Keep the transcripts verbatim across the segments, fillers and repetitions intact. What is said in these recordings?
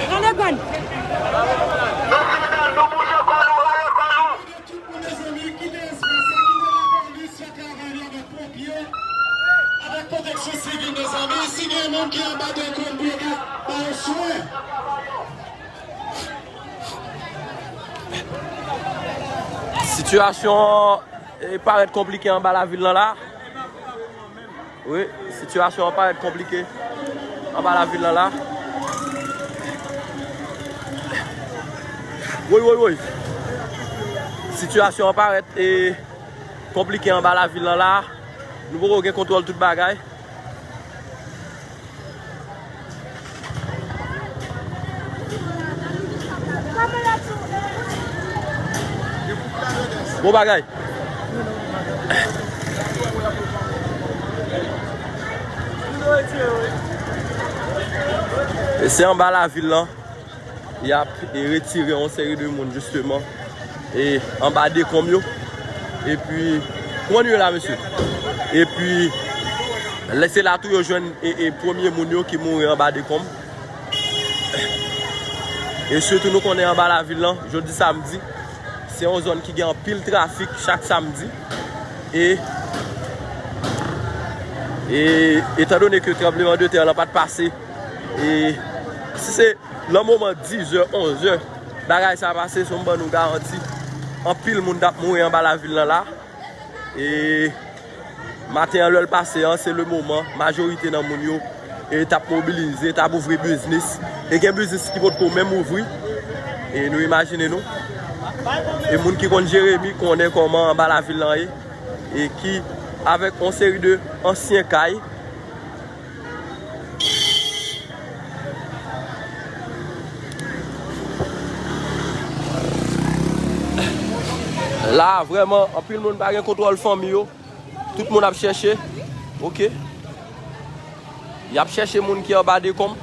Rale gòn. Tout moun, mezanmi, kite espas la, kite lapolis fè travay li avèk ponpye, avèk pwoteksyon sivil, mezanmi. Si gen moun ki anba dekonm, pou yo ka ba yo swen. Sitiyasyon an, e, parèt konplike anba lavil lan la. Wi, sitiyasyon an parèt konplike anba lavil lan la. Woy, woy, woy. Sitiyasyon an parèt, e, konplike anba lavil lan la. Nou poko gen kontwòl tout bagay. Bon bagay. E se anba lavil lan y ap, e, retire yon seri de moun, jisteman, e, anba dekonm yo. Epi, kòman nou ye la, mesye? Epi, lè se la tou yo jwenn, e, e, premye moun yo ki mouri anba dekonm. E sitou nou konnen anba lavil lan, jodi samdi, se yon zòn ki gen anpil trafik chak samdi. E, e, etandone ke tranbleman de tè lan pa t pase, e si se nan moman dizè, onzè, bagay sa pase, se m ban nou garanti, anpil moun t ap mouri anba lavil lan la. E maten an, lè l pase an, se le moman, majorite nan moun yo, e, t ap mobilize, t ap ouvri biznis. E gen biznis ki potko menm ouvri. E nou imajine nou. E moun ki konn Jeremi konnen kòman anba lavil lan ye. E ki, avèk yon seri de ansyen kay, la, vrèman, anpil moun pa gen kontwòl fanmi yo. Tout moun ap chèche. Oke. Y ap chèche moun ki anba dekonm.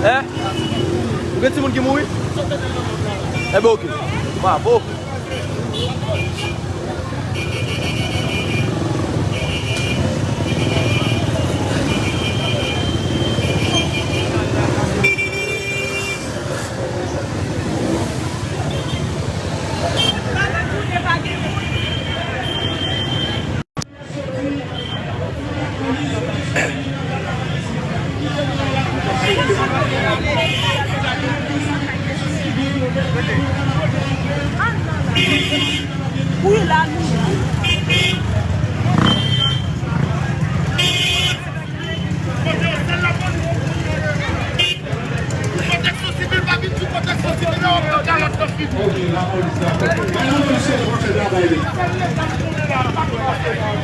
Hein? Ou gen timoun ki mouri? Enben, oke. Bravo.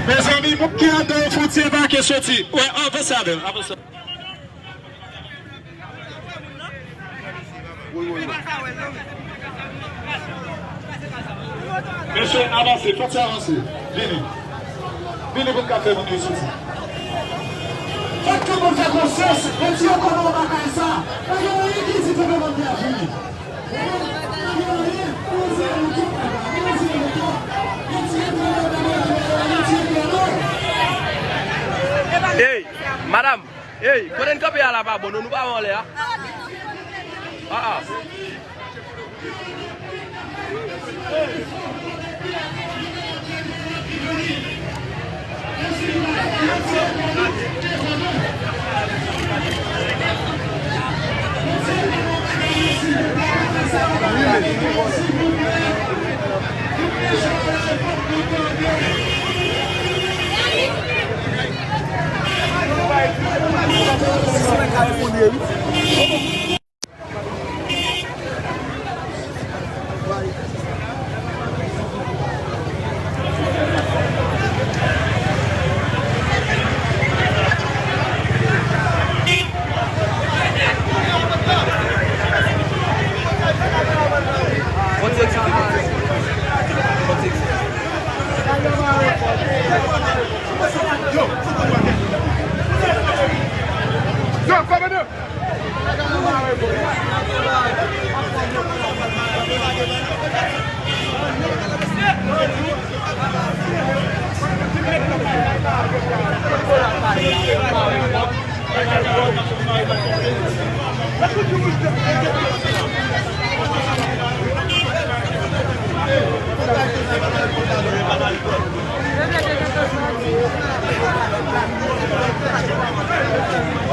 Mezanmi, moun ki anndan yo fouti anbake soti. Wè, avanse avè l, avanse. Mesye, avanse, fòk se avanse. Vini. Vini pou n ka fè moun yo soti. Fòk tout moun fè konsyans, retire kò nou anba kay sa. Pa gen anyen ki di pou nou mande a vini. Pa gen anyen, nou se nou tou, nou se nou tou. Retire kò nou anba kay sa, retire kò nou. Hey, madam. Ey, kote n kanpe a la pa bon, non, nou pa wè anlè a. Ah, ah.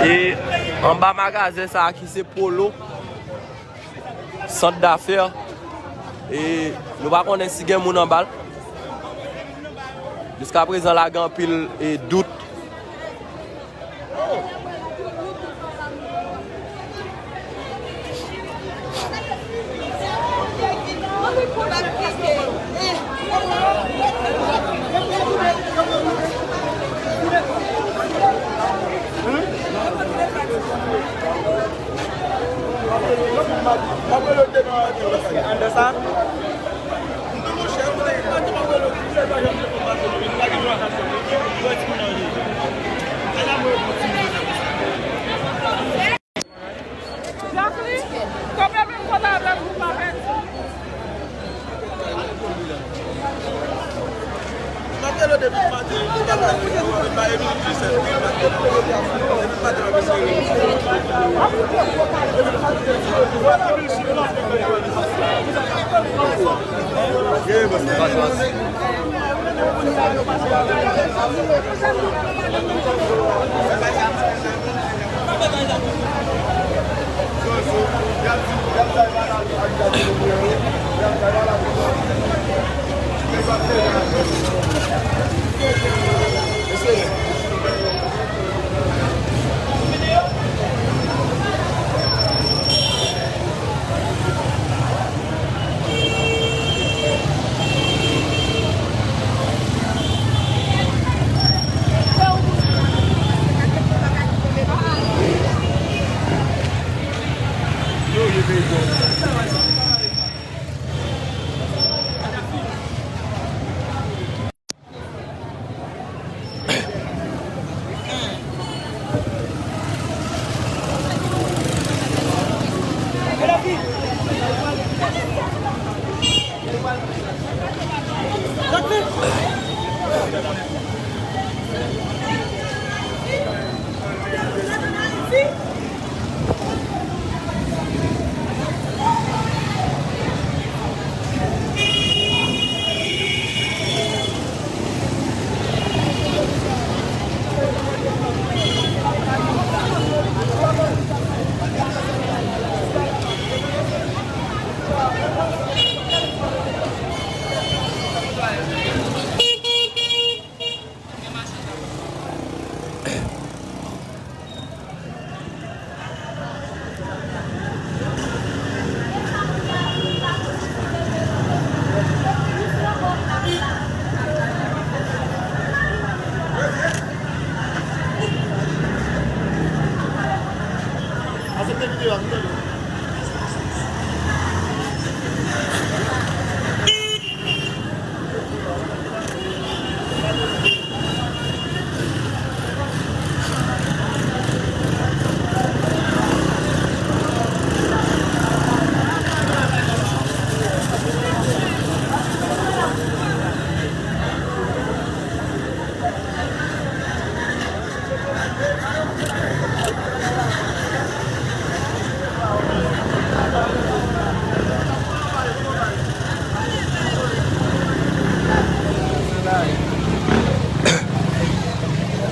E anba magazen sa a ki se Polo, sant dafè, e nou pa konnen si gen moun anba l. Jiskaprezan la gen anpil, e, dout.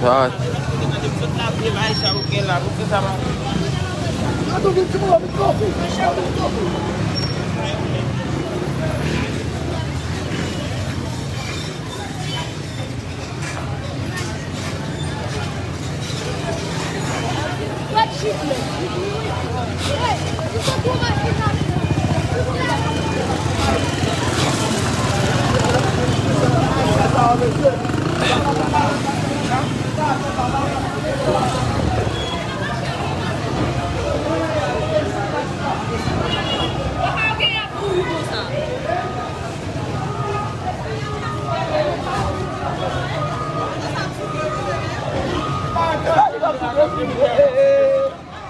Sa.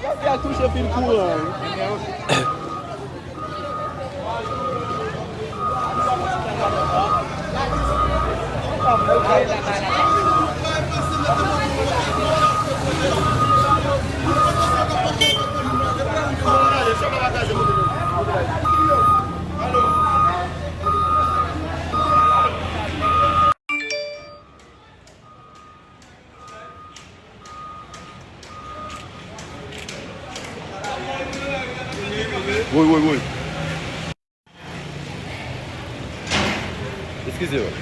Jodi a touche pil kouran wi. Woy, woy, woy. Eskize mwen.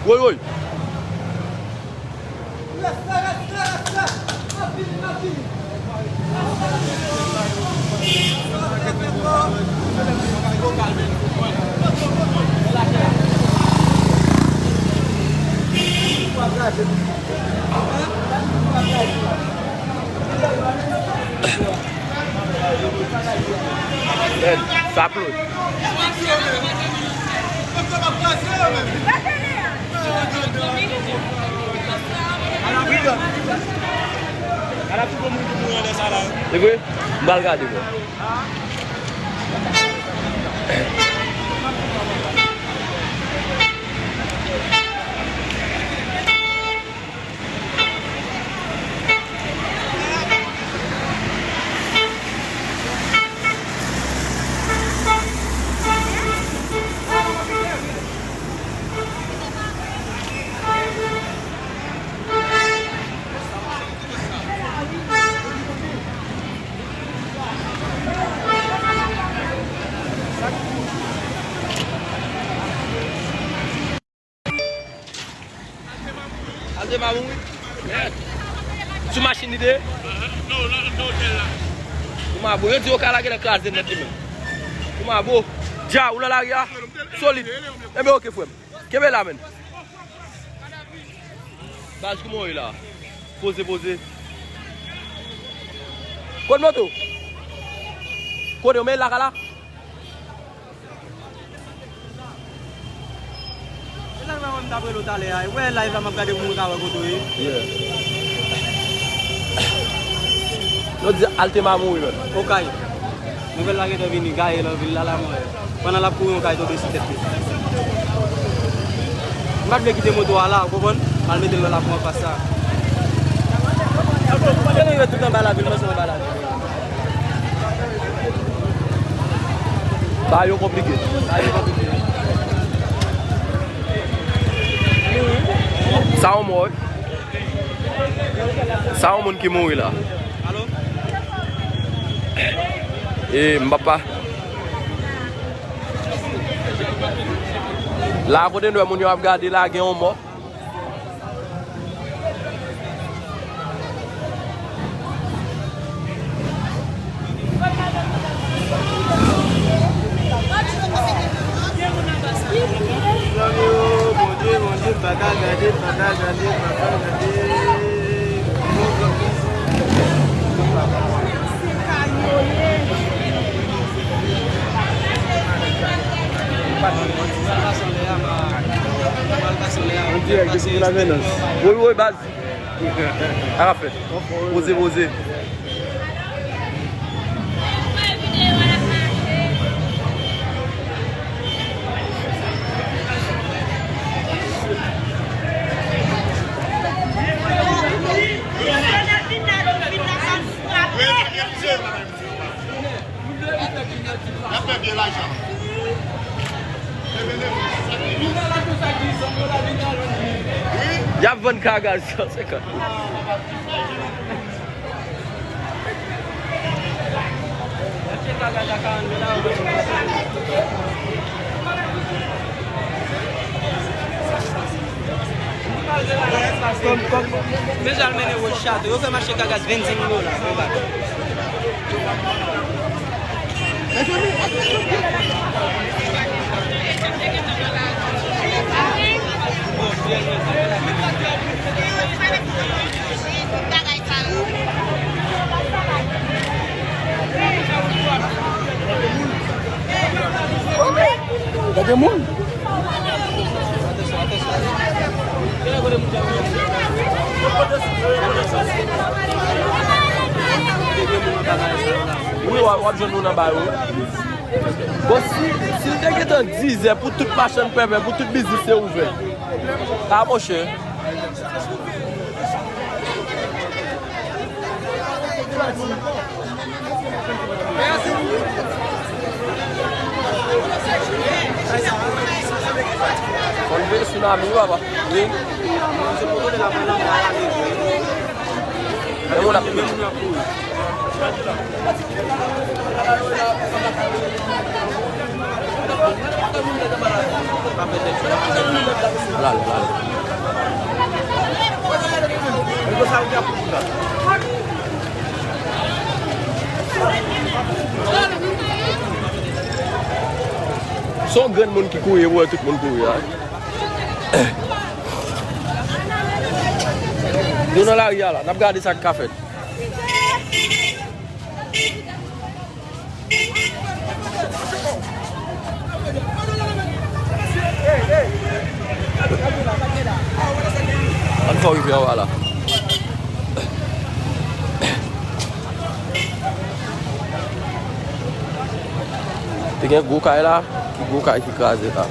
Woy, woy. Sa plot. E vre? M pral gade, bro. Alde pa bon wi. Sou machin li te ye? Ou mabo, yo di yo ka lage nan kraze nèt li menm. Ou mabo, dja ou nan lari a? Solid. Enben oke frè m. Kenbe la menn. Baz kouman w ye la? Poze, poze. Kote moto? Kote w men lakay la? Se sa k fè mwen m t ap rele w talè a. Wè live la m ap gade pou mwen ka wè kote w ye. Yeah. Yo di Altema mouri menm. Okay. Nouvèl la gentan vini, gaye nan vil la, la mwen. Pandan l ap kouri, yon kay tonbe sou tèt li. M pa t vle kite moto a la, ou konprann? M al mete l nan lapou anfas la. Kote nou rive tout anba lavil, mwen se anba lavil. Bagay yo konplike. Bagay yo konplike. Sa yon mò, wi. Sa yon moun ki mouri la. Alo? E, m papa. La, kote nou wè moun yo ap gade la, gen yon mò. Zanmi yo, Bondye, Bondye, m pa ka gade, m pa ka gade, m pa ka gade. Dirèk depi Lavennans. Woy, woy, baz. Sa k ap fèt? Poze, poze. Y ap vann kagaz san senkant. Deja l mennen wòch chato. Yo fè mache kagaz vennsenk dola. Gade moun. Wi, w ap, w ap jwenn moun anba yo. Bon, si, si l te gentan dizè pou tout machann pèpè, pou tout biznis te ouvè, a monchè. Fò n veye tsunami wi papa. Wi. Men moun ap kouri. Lale, lale. Se yon grenn moun ki kouri, ou wè tout moun kouri a. Nou nan lari a la, n ap gade sa k ka fèt. Ann fè w rive anba la. Te gen gwo kay la, ki gwo kay ki kraze la.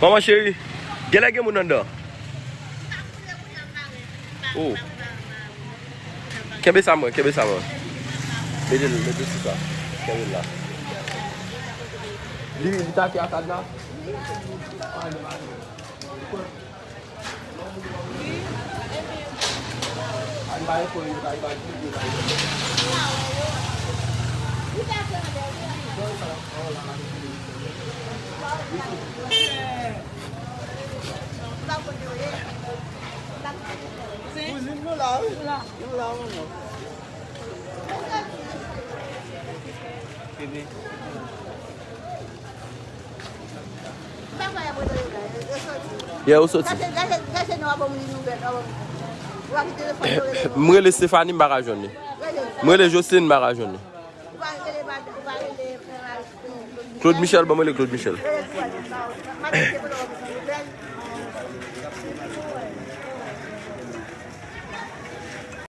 Manman cheri, genlè gen moun anndan. Oh. Kenbe sa mwen, kenbe sa mwen. Mete l, mete sou sa. Kenbe l la. Li, li take a kadna. Kouzin nou la, wi. Nou la, wi, non. Kenbe. Yè, ou soti? M rele Stephanie, m pa ka jwenn li. M rele Jocelyne, m pa ka jwenn li. Claude Michel, ban m rele Claude Michel.